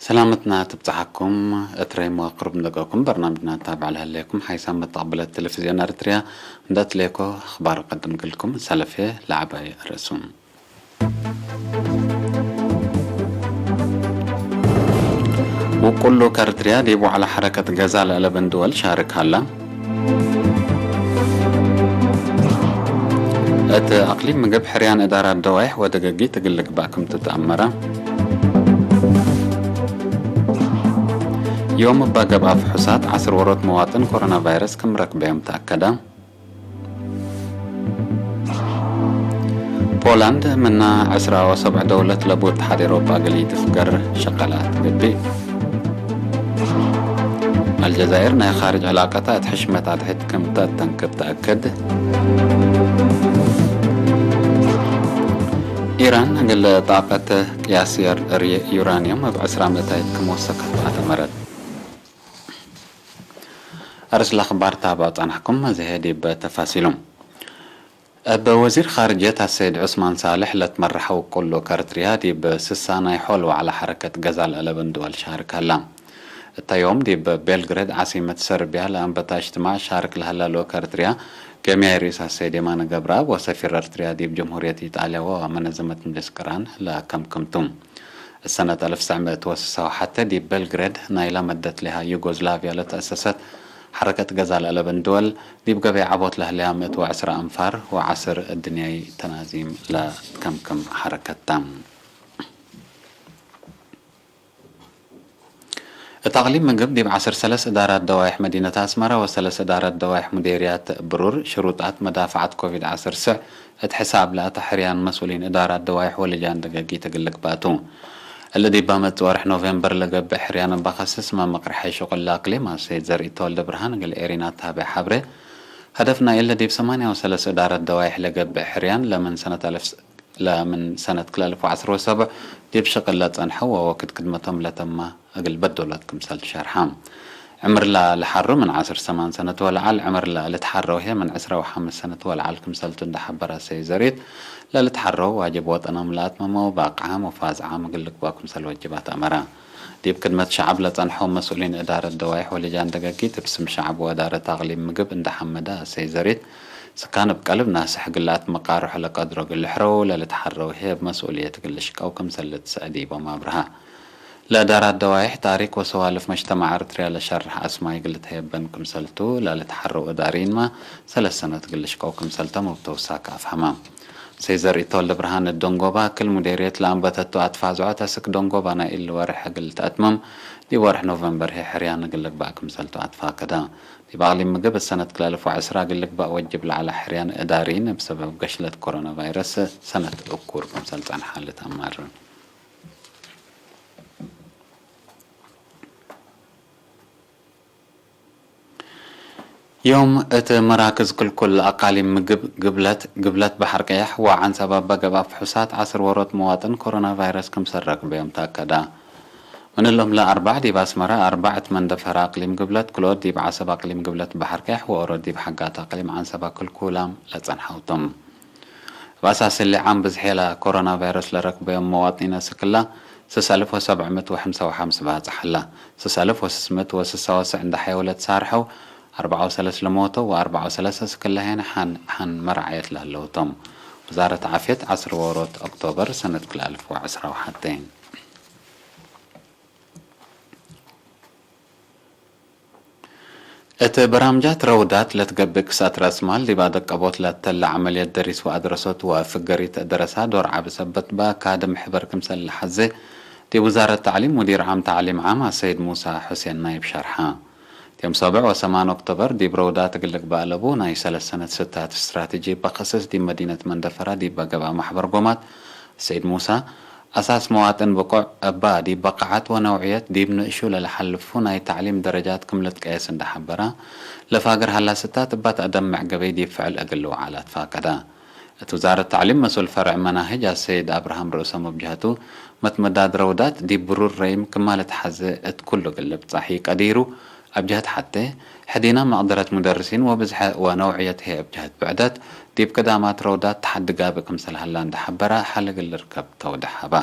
ሰላምትና ትብጽሓኩም። እትረይ መዋቅር ብንደቀኩም በርናምጅና ታብዕ ለህለኩም ሓይሳም መተቐብለት ቴሌቪዝዮን ኤርትርያ እንዳትለየኮ ኣኽባር ቀድም ግልኩም ሰለፌ ለዓባይ ርእሱ። ውቁሉ ከርትርያ ዲብ ዋዕላ ሐረከት ገዛ ለእለበን ድወል ሻርክ ሀላ። እት ኣቅሊም ምግብ ሕርያን እዳራት ደዋይሕ ወደገጊ ትግል ልግባእ ክምቱ ተኣመረ። ዮም እባ ገብኣ ፍሑሳት ዓስር ወሮት መዋጥን ኮሮና ቫይረስ ክም ረክበዮም ተኣከዳ። ፖላንድ ምና ዕስራ ወሰብዕ ደውለት ለቡ እትሓድ ኤሮጳ እግል ኢትፍገር ሸቀላ ትገብእ። ኣልጀዛይር ናይ ኻርጅ ዕላቀታ እት ሕሽመት ኣድሕድ ክም ተእተንክብ ተኣክድ። ኢራን እግል ጣቀት ቅያስ የር-፣ ር-፣ ዩራንየም እብ ዕስራ ምእታይት ክም ወሰከት ኣተመረት። ኣርእስ ለኽባር ታባዕ ጸናሕኩም፣ እዚ ዲብ ተፋሲሉ። እብ ወዚር ኻርጅየት ኣሰይድ ዑስማን ሳልሕ ለትመርሐው ኩሉ ከርትርያ ዲብ ስሳ ናይ ሖል ዋዕላ ሐረከት ገዛል አለበን ድወል ሻርክ ሀላ። እታ ዮም ዲብ ቤልግሬድ ዓሲመት ሰርቢያ ለአንበታ እጅትማዕ ሻርክ ለሀላ ልኡክ ከርትርያ ገምያይ ርኢስ ኣሰይድ የማነ ገብረኣብ ወሰፊር ኤርትርያ ዲብ ጀምሁርየት ኢጣልያ ወመነዘመት ምጅልስ ቅራን ለከምክምቱ። እሰነት አልፍ ትስዕ ምእት ወስሳ ወሐተ ዲብ ቤልግሬድ ናይላ መደት ሊሃ ዩጎዝላቪያ ለተአሰሰት ሐረከት ገዛል አለበን ድወል ዲብ ገበይ ዐቦት ለህለያ ምእት ወዕስራ አንፋር ወዐስር እድንያይ ተናዚም ለትከምክም ሐረከት ታ። እት አቅሊም ምግብ ዲብ ዐስር ሰለስ እዳራት ደዋይሕ መዲነት አስመራ ወሰለስ እዳራት ደዋይሕ ሙዴርያት ብሩር ሽሩጣት መዳፈዓት ኮቪድ ዐስር ስዕ እት ሕሳብ ለአታ ሕርያን መስኡሊን እዳራት ደዋይሕ ወልጃን ደገጊት እግል ልግባቱ። እሊ ዲብ መጽእ ወርሕ ኖቬምበር ለገብእ ሕርያን እባ ከስስ መምቅርሐ ሽቁል ለአቅሊም አሰይድ ዘርኢ ተወልደ ብርሃን እግል ኤሪና ተሃበ ሐብረ። ሀደፍ ናይ እሊ ዲብ ሰማንያ ወሰለስ እዳረት ደዋይሕ ለገብእ ሕርያን ለምን ሰነት አለፍ ለምን ሰነት ክልተ አልፍ ወዐስር ወሰብዕ ዲብ ሽቅል ለጸንሐው ወወክድ ክድመቶም ለተማ እግል በዶላት ክምሰል ትሸርሐ። ዕምር ለልሐሩ ምን ዐስር ሰማን ሰነት ወለዓል፣ ዕምር ለልትሐረው ህየ ምን ዕስራ ወሐምስ ሰነት ወለዓል ክምሰልቱ እንደ ሐበረ ሰይ ዘሪት፣ ለልትሐረው ዋጅብ ወጠኖም ለአትመመው በአቅዓም ወፋዝዓም እግል ልግባእ ክምሰል ወጅባት አመረ። ዲብ ክድመት ሸዐብ ለጸንሐው መስኡሊን እዳረት ደዋይሕ ወልጃን ደገጊት እብ ስም ሸዐብ ወእዳረት አቅሊም ምግብ እንደ ሐመደ ሰይ ዘሪት፣ ስካን እብ ቀልብ ናስሕ ግላኣት መቃርሖ ለቀድሮ እግል ልሕረው ለልትሐረው ህየ እብ መስኡልየት እግል ልሽቀው ክምሰል ልትሰአድ ኢቦም አብርሃ። ለእዳራት ደዋይሕ ታሪክ ወሰዋልፍ መጅተማዕ ኤርትርያ ለሸርሕ አስማይ እግል ልትሀየበን ክምሰልቱ ለልትሐረው እዳሪይንማ ሰለስ ሰነት እግል ልሽቀው ክምሰልቶም እብ ተውሳክ አፍሀማ። ሰይ ዘርኢ ተወልደ ብርሃን እት ደንጎባ ክል ሙዴርየት ለአንበተቱ አትፋዝዖ ተስክ ደንጎባ ናይ እሊ ወርሕ እግል ልትአትመም ዲብ ወርሕ ኖቨምበር ህይ ሕርያን እግል ልግባእ ክምሰልቱ አትፋከዳ። ዲብ አቅሊም ምግብ እሰነት ክልተ አልፍ ወዐስራ እግል ልግባእ ወጅብ ለዐለ ሕርያን እዳሪይን እብ ሰበብ ገሽለት ኮሮና ቫይረስ ሰነት እኩር ክምሰል ጸንሐ ልትአማር። ዮም እት መራክዝ ክልኩል አቃሊም ምግብ ግብለት፣ ግብለት በሐር ቀያሕ ወዐንሰብ አባ ገብአ ፍሑሳት ዐስር ወሮት መዋጥን ኮሮና ቫይረስ ክምሰል ረክበዮም ተአከዳ። ምን እሎም ለአርባዕ ዲብ አስመራ፣ አርባዕ እት መንደፈራ አቅሊም ግብለት፣ ክልኦት ዲብ ዐሰብ አቅሊም ግብለት በሐር ቀያሕ ወኦሮት ዲብ ሐጋት አቅሊም ዐንሰባ ክልኩላም ለጸንሐውቶም። እብ አሳሲ እሊ ዓም ብዝሕ ለኮሮና ቫይረስ ለረክበዮም መዋጥኒነ ስክላ ስስ አልፍ ወሰብዕ ምእት ወሐምሳ ወሐምስ ባጽሕ ሀላ። ስስ አልፍ ወስስ ምእት ወስሳ ወስዕ እንዳ ሐየውለት ሳርሐው፣ አርብዓ ወሰለስ ለሞተው ወአርብዓ ወሰለስ ስክላ ሄነ ሐን ሐን መርዓየት ለህለውቶም። ውዛረት ዓፍየት ዐስር ወሮት ኦክቶበር ሰነት ክልተ አልፍ ወዐስራ ወሐተ። እት በራምጃት ረውዳት ለትገብእ ክስኣት ረእስማል ዲብ አደቀቦት ለተለ ዐመልየት ደሪስ ወአድረሶት ወፍገሪት ደረሳ ዶር ዐቢ ሰበት በአካድም ሕበር ክምሰል ለሐዜ ዲብ ውዛረት ተዕሊም ሙዲር ዓም ተዕሊም ዓም አሰይድ ሙሳ ሑሴን ናይብ ሸርሐ። ዮም ሰብዕ ወሰማን ኦክቶበር ዲብ ረውዳት እግል ልግባእ ለቡ ናይ ሰለስ ሰነት ስታት ስትራቴጂ በኸስስ ዲብ መዲነት መንደፈራ ዲብ ገብአ ማሕበር ጎማት ሰይድ ሙሳ፣ አሳስ መዋጥን ብቁዕ እባ ዲብ በቃዓት ወነውዕየት ዲብ ንእሹ ለልሓልፉ ናይ ተዕሊም ደረጃት ክም ልትቀየስ እንደ ሐበራ፣ ለፋግር ሀላ ስታት እባ ተአደምዕ ገበይ ዲብ ፍዕል እግል ልውዓል አትፋቀዳ። እት ውዛረት ተዕሊም መስኡል ፈርዕ መናህጅ አሰይድ አብርሃም ርእሶም እብ ጀህቱ፣ መትመዳድ ረውዳት ዲብ ብሩር ረይም ክማ ልትሐዜ እት ኩሉ እግል ልብጻሕ ኢቀዲሩ፣ አብ ጀህት ሐቴ፣ ሕዲና መቅደረት ሙደርሲን ወብዝሐ ወነውዕየት ህይ አብ ጀህት ብዕደት፣ ዲብ ቅዳማት ረውዳት ተሐዲ ጋብእ ክምሰል ሀላ እንደ ሐበራ፣ ሐል እግል ልርከብ ተውደሐ ሀባ።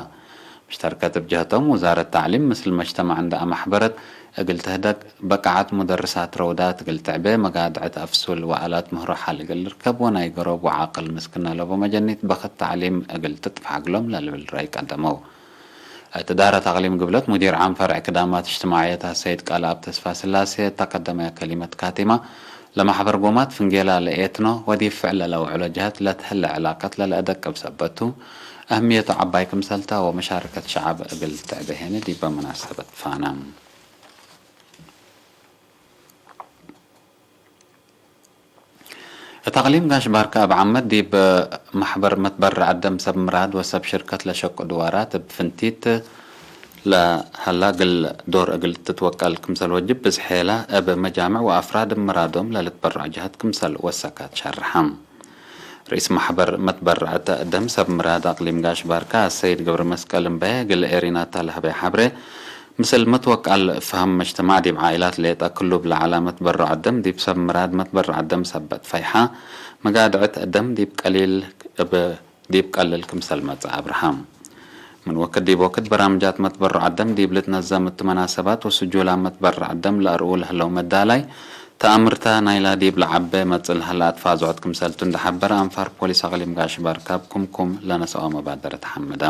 ምሽተርከት ብጀህቶም ውዛረት ታዕሊም ምስል መጅተማዕ እንዳ ኣማሕበረት እግል ትህደግ በቃዓት ሙደርሳት ረውዳት እግል ትዕበ መጋድዕት ኣፍሱል ወኣላት ምህሮ ሓል እግል ርከብ ወናይ ገሮብ ወዓቅል ምስክና ለቦ መጀኒት በኸት ታዕሊም እግል ትጥፋሕ ግሎም ለልብል ረይ ቀደመው። እት ዳረት ኣቅሊም ግብለት ሙዲር ዓም ፈርዕ ክዳማት እጅትማዕየት ኣሰይድ ቃልኣብ ተስፋ ስላሴ እታ ቀደመያ ከሊመት ካቲማ ለማሕበር ጎማት ፍንጌላ ለኤትኖ ወዲብ ፍዕለ ለውዕሎ ጀህት ለትህለ ዕላቀት ለለአደቅብ ሰበቱ ኣህምየቱ ዓባይ ክምሰልታ ወመሻረከት ሸዓብ እግል ትዕበ ሄነ ዲበ መናሰበት ፋና። እት ኣቅሊም ጋሽ ባርካ እብ ዓመት ዲብ ማሕበር መትበርዕ ደም ሰብ ምራድ ወሰብ ሽርከት ለሸቁ ድዋራት እብ ፍንቲት ለሀላ እግል ዶር እግል ትትወቀል ክምሰል ወጅብ ብዝሕ ሄላ እብ መጃምዕ ወአፍራድ እብ ምራዶም ለልትበረዑ ጀሀት ክምሰል ወሰካት ሸርሐ። ርኢስ ማሕበር መትበርዕት ደም ሰብ ምራድ ኣቅሊም ጋሽ ባርካ አሰይድ ገብረ መስቀል እምበየ እግል ኤሪናታ ለሀበየ ሐብሬ ምስል መትወቃል ፈህም መጅተማዕ ዲብ ዓኢላት ሌጠ ክሉ ብለዓላ መትበረዕ ደም ዲብ ሰብ ምራድ መትበረዕ ደም ሰበት ፈይሓ መጋድዕት ደም ዲብ ቀሊል እብ ዲብ ቀልል ክምሰል መጽእ ኣብርሃም። ምን ወክድ ዲብ ወክድ በራምጃት መትበረዕ ደም ዲብ ልትነዘም እት መናሰባት ወስጁላ መትበረዕ ደም ለአርኡ ለህለው መዳላይ ተአምርታ ናይላ ዲብ ለዓበ መጽእ ለሀላ አትፋዝዖት ክምሰልቱ እንደሐበረ አንፋር ፖሊስ አቅሊም ጋሽ ባርካ እብ ኩምኩም ለነሰኦ መባደረት ሐመደ።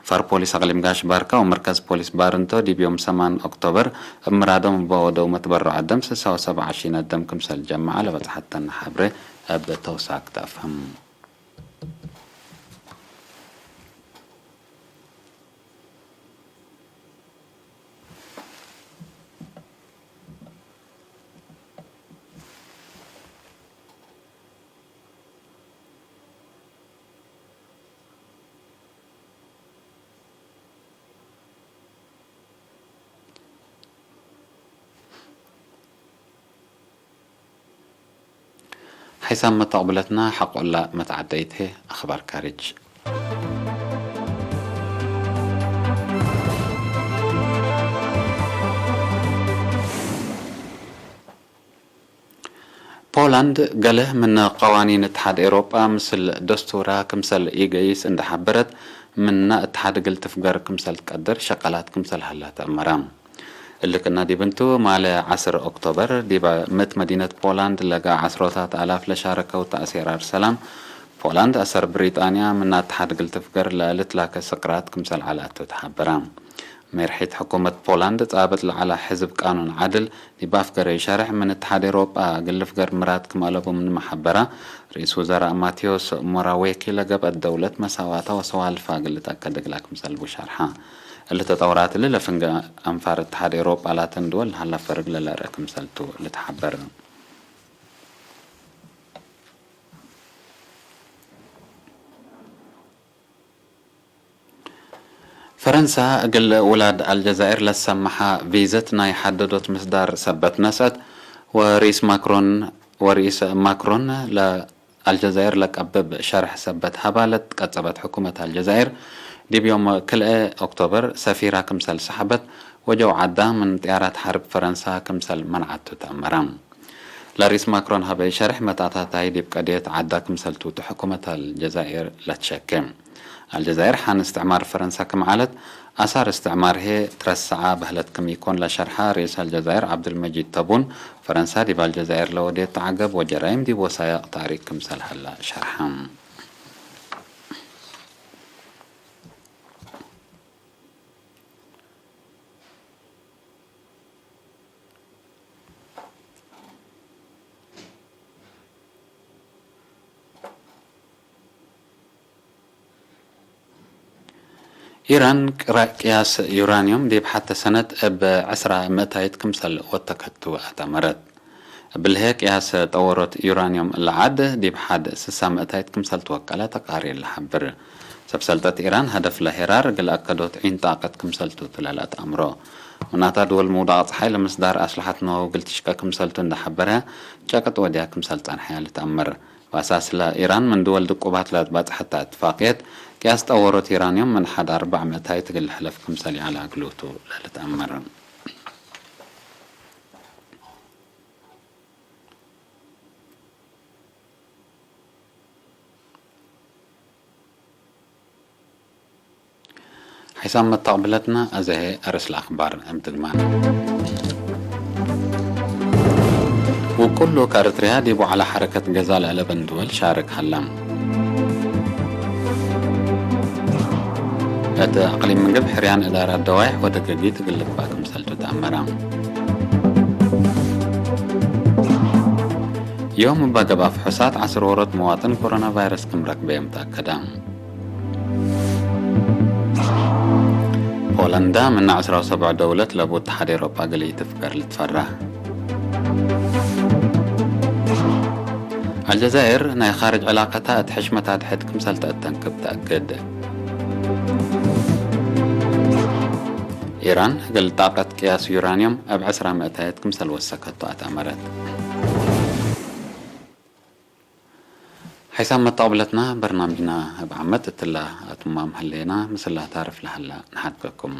አንፋር ፖሊስ አቅሊም ጋሽ ባርካ ወመርከዝ ፖሊስ ባርንቶ ዲብ ዮም ሰማን ኦክቶበር እብ ምራዶም እበ ወደው መትበረዕ ደም ስሳ ወሰብዓ ሺነት ደም ክምሰል ጀመዐ ለበጽሐተና ሐብሬ እብ ተውሳክ ተአፍህም። ሓይሳም መተቕብለትና ሓቆላ መተዓደይቴ ኣኽባር ካሪጅ። ፖላንድ ገለ ምን ቀዋኒን እትሓድ ኤሮጳ ምስል ደስቱራ ክምሰል ኢገይስ እንደሓበረት፣ ምና እትሓድ እግል ትፍገር ክምሰል ትቀድር ሸቀላት ክምሰል ሀላ ተእመራ። እልክና ዲብንቱ ማለ ዓስር ኦክቶበር ዲበ ምት መዲነት ፖላንድ ለጋ ዓስሮታት ኣላፍ ለሻረከው ተእሴራር ሰላም ፖላንድ ኣሰር ብሪጣንያ ምና እትሓድ እግል ትፍገር ለልትላከ ስቅራት ክምሰል ዓላቱ ተሓበራ። ሜርሒት ሕኩመት ፖላንድ ጻብጥ ለዓላ ሕዝብ ቃኑን ዓድል ዲብ ኣፍገረ ይሸርሕ ምን እትሓድ ኤሮጳ እግል ልፍገር ምራድ ክም ኣለቡ ምን መሓበራ፣ ርኢስ ውዘራእ ማቴዎስ ሞራዌኪ ለገብአት ደውለት መሳዋታ ወሰዋልፋ እግል ልትአከድ እግላ ክምሰል ቡ ሸርሓ። እሊ ተጠውራት እሊ ለፍንገ አንፋር እትሓድ ኤሮጳ ላተን ድወል ለሀላ ፈርግ ለለርእ ክምሰልቱ ልትሓበር። ፈረንሳ እግል ውላድ ኣልጀዛይር ለሰመሓ ቪዘት ናይ ሓደዶት ምስዳር ሰበት ነስአት፣ ወርኢስ ማክሮን ወርኢስ ማክሮን ለኣልጀዛይር ለቀብብ ሸርሕ ሰበት ሀባ ለትቀጸበት ሕኩመት ኣልጀዛይር፣ ዲብ ዮም ክልኤ ኦክቶበር ሰፊራ ክምሰል ሰሐበት፣ ወጀው ዓዳ ምን ጥያራት ሐርብ ፈረንሳ ክምሰል መንዓቱ ተአመራ። ለርኢስ ማክሮን ሀበይ ሸርሕ መትአታታይ ዲብ ቀድየት ዓዳ ክምሰልቱ እቱ ሕኩመት ኣልጀዛይር ለትሸኬ። ኣልጀዛይር ሐን እስትዕማር ፈረንሳ ክም ዐለት፣ አሳር እስትዕማር ህዬ ትረሰዓ በህለት ክም ኢኮን ለሸርሐ ርኢስ ኣልጀዛይር ዐብዱልመጂድ ተቡን፣ ፈረንሳ ዲብ ኣልጀዛይር ለወዴት ተዓገብ ወጀራይም ዲብ ወሳይቅ ታእሪክ ክምሰል ሀላ ሸርሐ። ኢራን ቅራ-፣ ቅያስ ዩራንዮም ዲብ ሐተ ሰነት እብ ዕስራ ምእታይት ክምሰል ወተከቱ አተመረት። እብልሄ ቅያስ ጠወሮት ዩራንዮም ለዓድ ዲብ ሐድ ስሳ ምእታይት ክምሰል ትወቀለ ተቃሪር ለሐብር። ሰብ ሰልጠት ኢራን ሀደፍ ለሄራር እግል አከዶት ዒን ጣቀት ክምሰልቱ ቱ ለልአትአምሮ። ምናታ ድወል ምውዳቅ ጸሓይ ለምስዳር አስለሐት ነወው እግል ትሽቀ ክምሰልቱ እንደሐበረ፣ ጨቅጥ ወድያ ክምሰል ጸንሐያ ልትአምር። በአሳስ ለኢራን ምን ድወል ድቁባት ለትባጽሐታ እትፋቅየት፣ ቅያስ ጠወሮት ዩራንዮም ምን ሐድ አርበዕ ምእታይት እግል ልሕለፍ ክምሰል ይዐለ እግሉቱ ለልትአምር። ሕሳብ መታቕብለትና ኣዘሄ ኣርስላ ኣኽባር እምትግማን። ውቁሉ ከርትሪያ ዲቡ ዓላ ሓረከት ገዛ ለዕለበን ድወል ሻርክ ሃላም። እቲ ኣቕሊም ምግብ ሕርያን እዳር ኣደዋይ ወደ ገጊ ትግልባእ ክምሰልቱ ተኣመራ። ዮም እባ ገባ ፍሑሳት ዓስር ወሮት መዋጥን ኮሮና ቫይረስ ክምረክበ እዮም ተኣከዳ። ፖለንዳ ምና ዕስራ ሰብዑ ደውለት ለቡ እተሓድ ኤሮጳ ገሊ ትፍገር ልትፈራ። ኣልጀዛይር ናይ ኻርጅ ዕላቀታ እቲ ሕሽመታ ድሕድ ክምሰል ተእተንክብ ተእክድ። ኢራን ግልጣቀት ቅያስ ዩራንዮም ኣብ ዕስራ መእታየት ክምሰል ወሰከቶ ኣተእመረት። ሓይሳብ መተቕብለትና በርናምጅና እብ ዓመት እትላ ኣቱማም ህሌና ምስላ ታርፍ ለሃላ ንሓድገኩም።